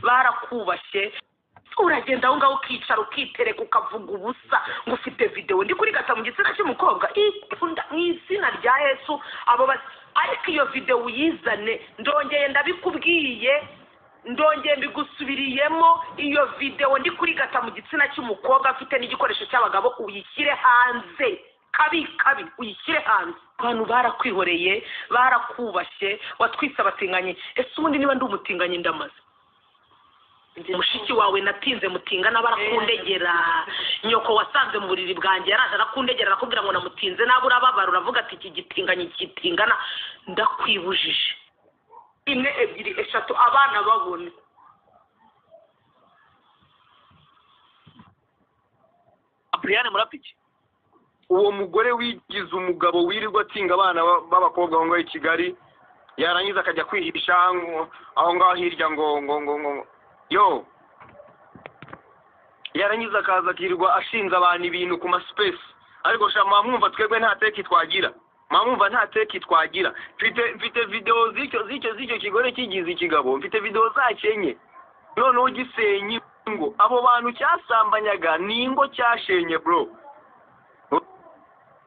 Barakubashye, uragenda aho ngaho ukicara ukitereka ukavuga ubusa ngo ufite videwo ndi kurigata mu gitsina cy'umukobwa mu izina rya Yesu. Abo ariko iyo videwo uyizane, ndongeye ndabikubwiye, ndongeye mbigusubiriyemo, iyo videwo ndi kurigata mu gitsina cy'umukobwa afite n'igikoresho cy'abagabo uyishyire hanze, kabi kabi uyishyire hanze. Abantu barakwihoreye, barakubashye, watwise abatinganyi. Ese ubundi niba ndi umutinganyi ndamaze? Mushiki wawe natinze mutingana barakundegera, nyoko wasanze mu buriri bwanjye yaraje arakundegera arakubwira ngo namutinze, nawe urababara uravuga ati iki gitinganyi kitingana, ndakwibujije. 1, 2, 3 abana babone. Brian murapiki uwo mugore wigize umugabo wirirwa atinga abana b'abakobwa aho ngaho i Kigali, yarangiza akajya kwihisha aho ngaho hirya ngo ngo ngo ngo yo, yarangiza akaza akirirwa ashinze abantu ibintu ku ma space. Ariko sha mwumva twebwe nta teki twagira, mwumva nta teki twagira. Mfite video z'icyo kigore kigize ikigabo, mfite video zakenye noneho gisenyi ngo abo bantu cyasambanyaga ni ingo cyashenye bro.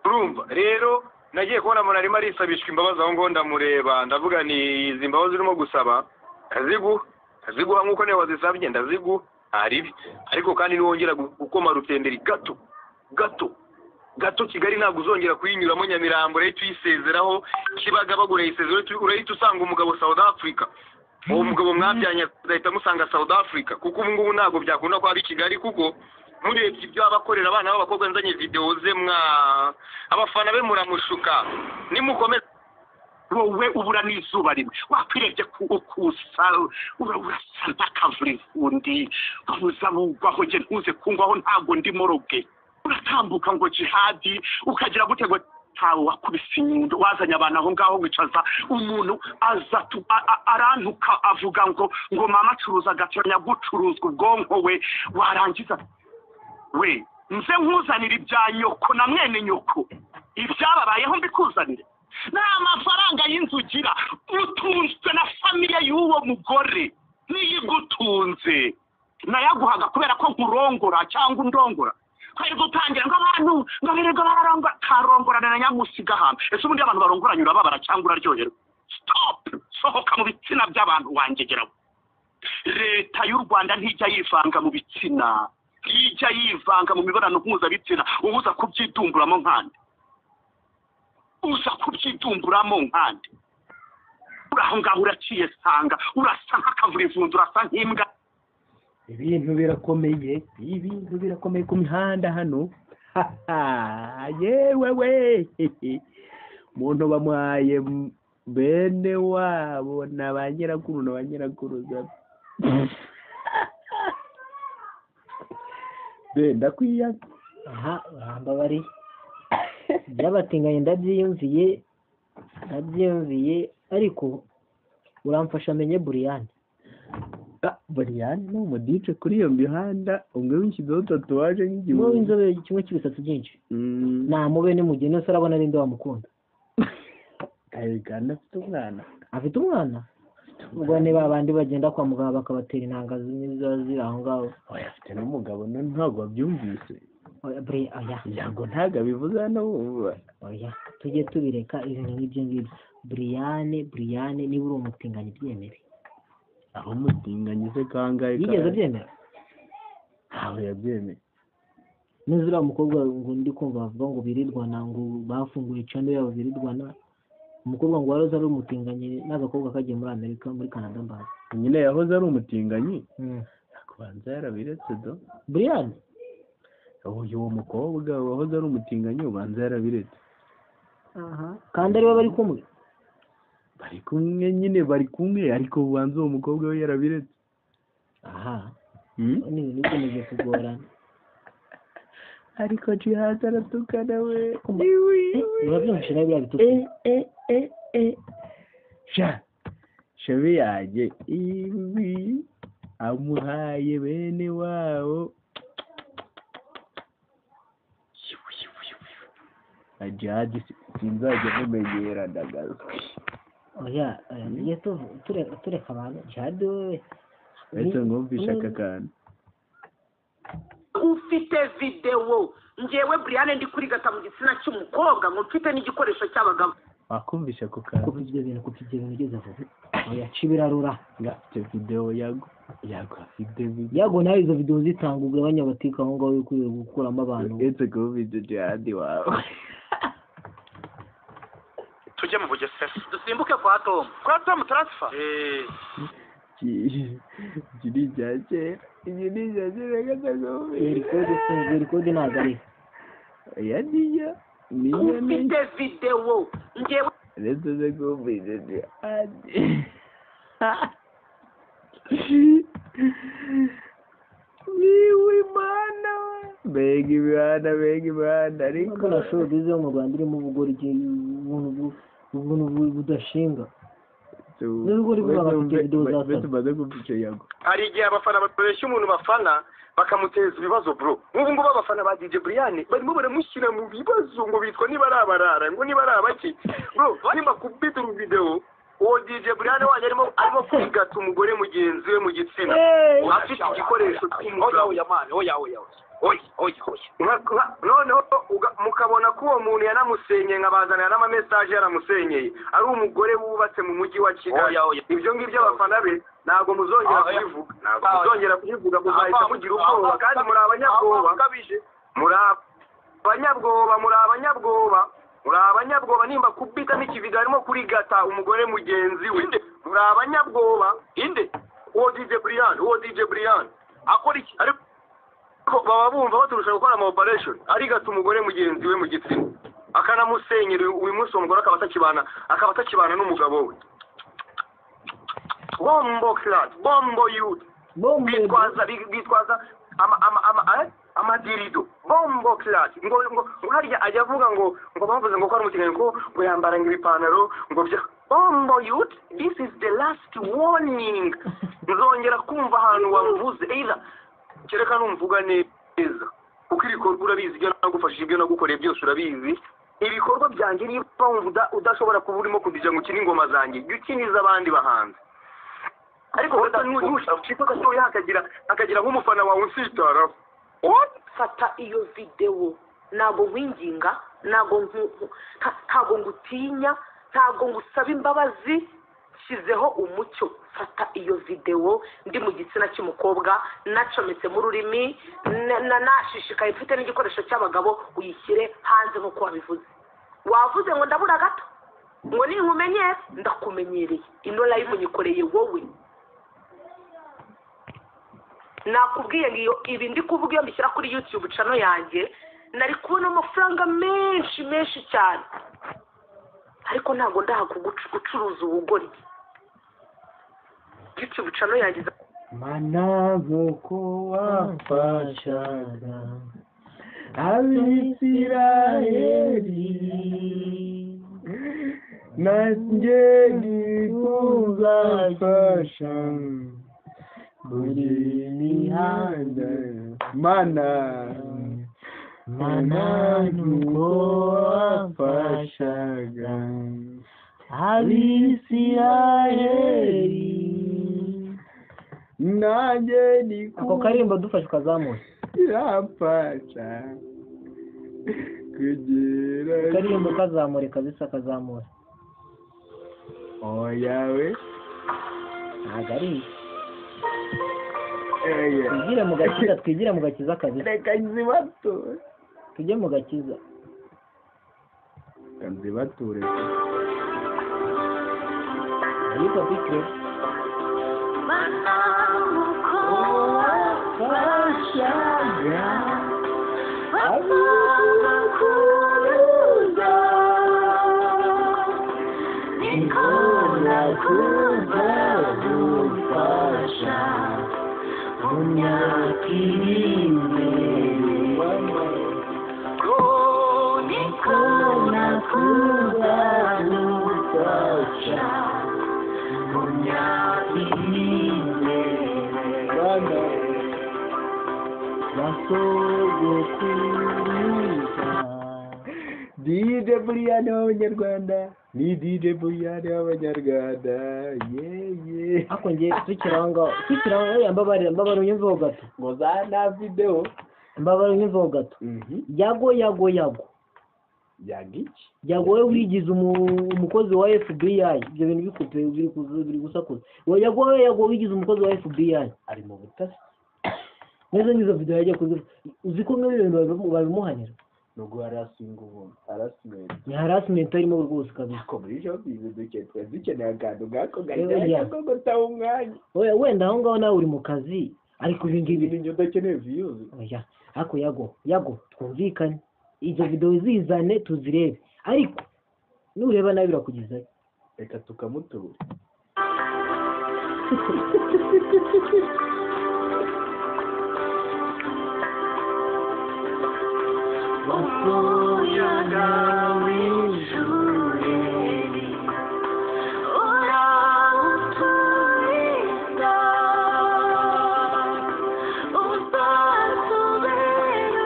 Urumva rero nagiye kubona umuntu arimo arisabishwa imbabazi aho ngo ndamureba ndavuga ni izi mbabazi urimo gusaba ndaziguha nk'uko niwe wazisabye, ndaziguha ntaribi, ariko kandi niwongera gukoma rutenderi gato gato gato Kigali ntabwo uzongera kuyinyuramo. Nyamirambo rero tuyisezeraho, Kibagabaga urayisezeraho, urahita usanga umugabo South Africa. Uwo mugabo mwabyanye azahita amusanga South Africa, kuko ubu ngubu ntabwo byakunda ko ari Kigali, kuko murebye ibyo abakorera abana b'abakobwa nzanye video ze mwa abafana be muramushuka nimukomeza. Wowe ubura n'izuba rimwe wakwirebye ukusa urasa nk'akavurivundi uza bugwaho, nge ntuze kungwaho ntabwo ndi moroge. Uratambuka ngo jihadi ukagira gute ngo ntawe wakubise inyundo, wazanye abantu aho ngaho wicaza umuntu aza arantuka avuga ngo ngo mama acuruza agatonya gucuruzwa ubwonko we, warangiza we nze nkuzanira ibya nyoko na mwene nyoko ibyababayeho mbikuzanire. Nta mafaranga y'inzu ugira, utunzwe na famiye y'uwo mugore niyigutunze, nayaguhaga kubera ko nkurongora cyangwa undongora. Kwari gutangira ngo abantu ngo birirwa bararongora, karongorana na nyamusiga hano. Ese ubundi abantu barongoranye urababara cyangwa uraryoherwa? Stop, sohoka mu bitsina by'abantu wangegeraho. Leta y'u Rwanda ntijya yivanga mu bitsina, ntijya yivanga mu mibonano mpuzabitsina, ubuza kubyidumburamo nkande, uza kubyidumburamo nkande. Uraho ngaho uraciye sanga urasa nk'akavurivundi, urasa nk'imbwa. Ibintu birakomeye, ibintu birakomeye ku mihanda hano. Yewe we, umuntu bamuhaye bene wabo na ba nyirakuru na ba nyirakuruza. Ndakwiya aha urambabari byabatinganye, ndabyiyumviye ariko uramfasha menye Brian. Brian ni umudice kuri iyo mihanda, umwe wishyizeho tatuwaje nk'igihumbi, umwe w'inzobe kimwe cy'ibisatsi byinshi. Namube ni mugeni se arabona ari nde wamukunda. Kandi afite umwana, afite umwana. Ubwo ni babandi bagenda kwa muganga bakabatera intanga zimwe ziba ziri aho ngaho. Oya afite n'umugabo ntabwo wabyumvise. Oya oya yago ntabwo abivuze hano wumva. Oya tujye tubireka ibintu nk'ibyo ngibyo. Brian niba uri umutinganyi byemere. Aho umutinganyi se kangahe? Yigeze abyemera? Ntawe yabyemeye. Nuzura umukobwa ngo ndi kumva bavuga ngo birirwana, ngo bafunguye channel yabo birirwana. Umukobwa ngo waroze ari umutinganyi n'agakobwa kagiye muri Amerika muri Canada mbaza. Nyine yahoze ari umutinganyi. Akubanza yarabiretse do. Brian uyu mukobwa wahoze ari umutinganyi ubanza yarabiretse. Aha kandi ari bari kumwe. Bari kumwe nyine, bari kumwe ariko ubanza uwo mukobwa we yarabiretse. Aha. Ni nikomeje kugorana. Ariko Jihad aratukana we. Urabyumvishe nawe biriya bitutsi. Sha shabi yanjye ibi amuhaye bene wabo. Jihad sinzajya mumenyera ndagaza. Oya, tujye tureka abantu. Jihad we Ese ngumvisha aka kantu. Ufite videwo ngewe Brian ndi kurigata mu gitsina cy'umukobwa ngo mfite n'igikoresho cy'abagabo. Wakumvisha ako kantu. Kuko ibyo bintu ugeze aho oya cibirarura. Ngafite video yago afite video. Yago nawe izo video zitanga ugabanya abatika aho ngaho ukwiye gukuramo abantu. Ese kumvisha jihadi wawe. Tujye mu Bugesera dusimbuke kwa Tom. Kwa Tom transfer. Iki ni icya kera. Iki ni icya kera Iri kode ntabwo ari. Oya niyo. Niyo niyo. Ufite videwo ngewe Ese ze kumvisha jihadi. Niwe mana we. Mbega imihanda ariko. Mbona showbiz yo mu Rwanda irimo ubugoryi ubuntu budashinga. Hari igihe abafana babeshya umuntu bafana bakamuteza ibibazo bro. Nk'ubu ngubu abafana ba DJ Brian barimo baramushyira mu bibazo ngo bitwa niba ari abarara ngo niba ari abaki bro. Nimba kubita video uwo DJ Brian wanyu arimo kwigata umugore mugenzi we mu gitsina afite igikoresho cy'umugabo. Oya man, oya oya oya oya oya. Noneho mukabona ko uwo muntu yanamusenyeye nkabazanira n'amamesaje yaramusenyeye ari umugore wubatse mu mujyi wa Kigali. Ibyo ngibyo abafana be ntabwo muzongera kubivuga, ntabwo muzongera kubivuga, muzahita mugira ubwoba kandi muri abanyabwoba. Muri abanyabwoba, muri abanyabwoba, muri abanyabwoba. Nimba kubita n'ikiviga arimo kurigata umugore mugenzi we, muri abanyabwoba. Inde uwo DJ Brian, uwo DJ Brian akora iki? Ariko baba bumva baturusha gukora ama operation, arigata umugore mugenzi we mu gitsina akanamusenyera. Uyu munsi uwo mugore akaba atakibana n'umugabo we. Bombo clad, bombo youth, bitwaza amadirido, bombo clad. Ngo harya ajya avuga ngo bavuze ngo ko ari umutinganyi ngo yambara ngo ibipantaro ngo bya bombo youth. This is the last warning. Nzongera kumva ahantu wavuze either kereka numvuga neza kuko ibikorwa urabizi, ibyo nagufashije ibyo nagukoreye byose urabizi. Ibikorwa byanjye niba wumva udashobora kuba urimo kudija ngo ukine ingoma zanjye, jya ukiniza abandi bahanzi. Ariko nushika gatoya hakagira nk'umufana wawe unsitaraho. Fata iyo videwo, ntabwo nkwinginga, ntabwo ngutinya, ntabwo ngusaba imbabazi, nshyizeho umucyo. Fata iyo videwo ndi mu gitsina cy'umukobwa nacometse mu rurimi nashishikaye mfite n'igikoresho cy'abagabo, uyishyire hanze nk'uko wabivuze. Wavuze ngo ndabura gato ngo ninkumenyere, ndakumenyereye. Ino live nyikoreye wowe. Nakubwiye ngo iyo ibi ndi kuvuga iyo mbishyira kuri YouTube channel yanjye nari kubona amafaranga menshi menshi cyane, ariko ntabwo ndaha gucuruza ubugoryi. YouTube channel yanjye mana nk'uko wafashaga Abisirayeli nanjye nikuzafasha buri mihanda. Mana mana nk'uko wafashaga Abisirayeli nanjye ni ako karimbo dufashe ukazamura irafasha kugira karimbo kazamure kabisa, kazamura. Oya we ntabwo ari twigire mu gakiza, twigire mu gakiza kabisa. Reka nzibature, tujye mu gakiza. Reka nzibature. Ariko bikire wafashaga abakuruza niko nakuzadufasha mu myaka iri imbere, niko nakuzadufasha mu myaka iri imbere. Basogokuruza DJ Brian w'Abanyarwanda, Ni DJ Buriyani w'abanyarwanda. Yeye. Ariko njye tukiranga mbabare unyumveho gato. Ngo za na video. Mbabare unyumveho gato. Yago. Yagiki? Yago we wigize umukozi wa FBI. Ibyo bintu bikupe biri gusakuza. Yago wigize umukozi wa FBI. Ari mu butasi. Neza ngizo video yagiye kuzi uzi ko nk'ibi bintu babimuhanira. Nugo harasinga ubu harassment. Ni harassment arimo rwose kabisa. Ko muri cyo bize dukeneye akantu gako gajya ko gutaha umwanya. Oya wenda aho ngaho nawe uri mu kazi ariko ibi ngibi ni udakeneye views. Oya ariko Yago twumvikane. Izo video zizane tuzirebe ariko nureba nabi birakugezayo. Reka tukamutura. Umuyaga w'ijuru urawuturinda uzatubera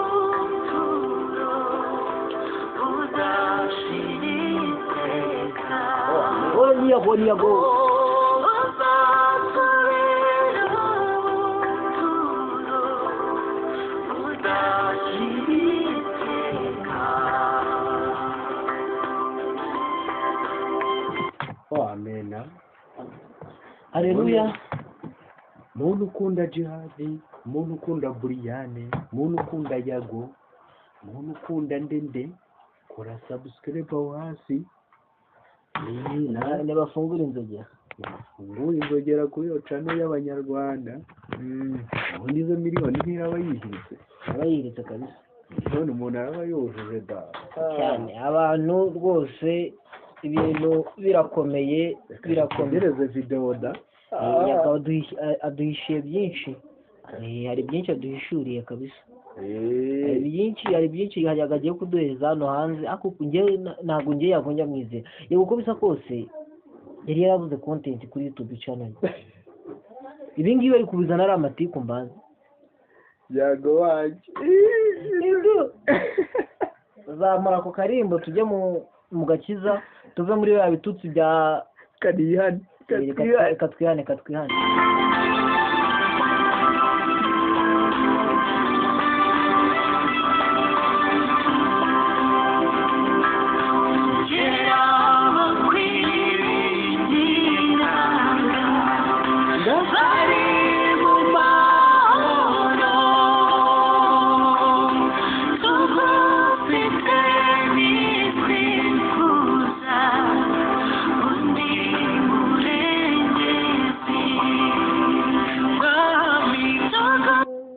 ubuturo budashira iteka. Yago uzatubera ubuturo budashira iteka. Amena. Haleluya. Muntu ukunda Jihadi, muntu ukunda Buriyane, muntu ukunda Yago, muntu ukunda Ndende, kora subscribe aho hasi. Nabafungura inzogera. Bafungura inzogera kuri iyo channel y'abanyarwanda. Ubundi izo miliyoni ntiraba yihiritse. Aba yihiritse kabisa. None umuntu araba yujuje da. Cyane abantu rwose ibintu birakomeye. Gereze video da. Yago aduhishiye byinshi. Hari byinshi aduhishuriye kabisa. Hari byinshi yagagiye kuduhereza hano hanze ariko njye ntabwo njye yagonja mwizera. Yego uko bisa kose yari yarabuze content kuri YouTube channel. Ibi ngibi bari kubizana ari amatiku mbanza. Yago waje. Zamara ako karimbo tujye mu gakiza tuve muri ya bitutsi bya Kadihani. Katwihane.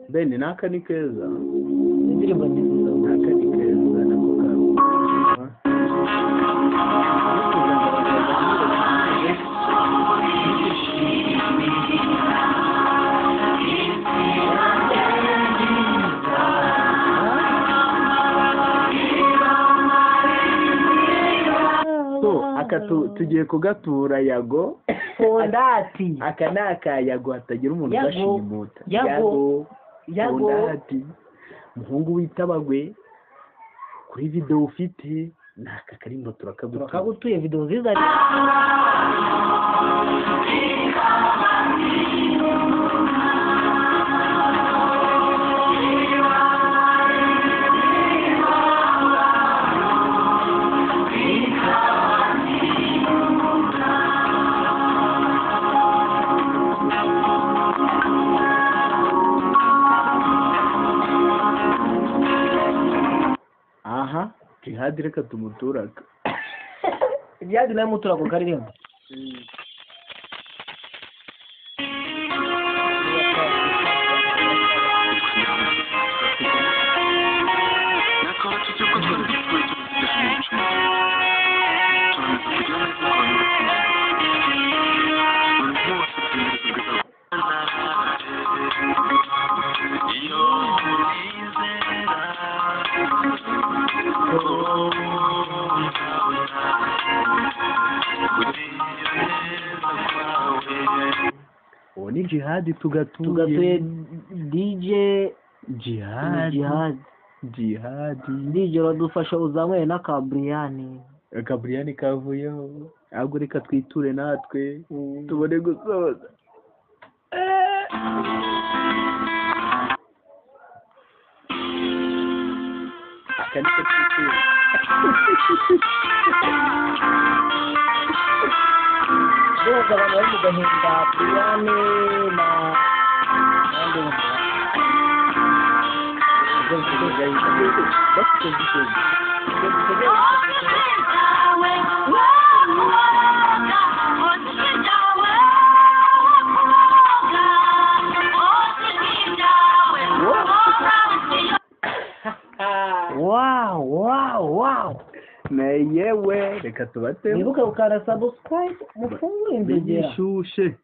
Bene naka ni keza. Indirimbo nziza. Naka ni keza nako kawe. So aka tugiye kugatura Yago. Fondati. Aka naka Yago hatagira umuntu ugashimuta. Yago. Fondati. Muhungu witabagwe kuri video ufite naka karimbo turakagutuye video nziza. Aha Jihadi reka tumuturaka. Jihadi nawe muturaka ukaririmba. Uwo ni Jihadi tugatuye DJ Jihadi. Jihadi DJ uradufasha uzamwe na Kabriyani. Akaburiyani kavuyeho, ahubwo reka twiture natwe tubone gusoza. Aka niko twiture. Rwose abantu bari mu gahinda, Buriyane na nande Bafite zikoze. Wow, wow, wow! Na yewe reka tubatemo. Mwibuke gukanda subscribe, mufungure inzogera. Bigishushe.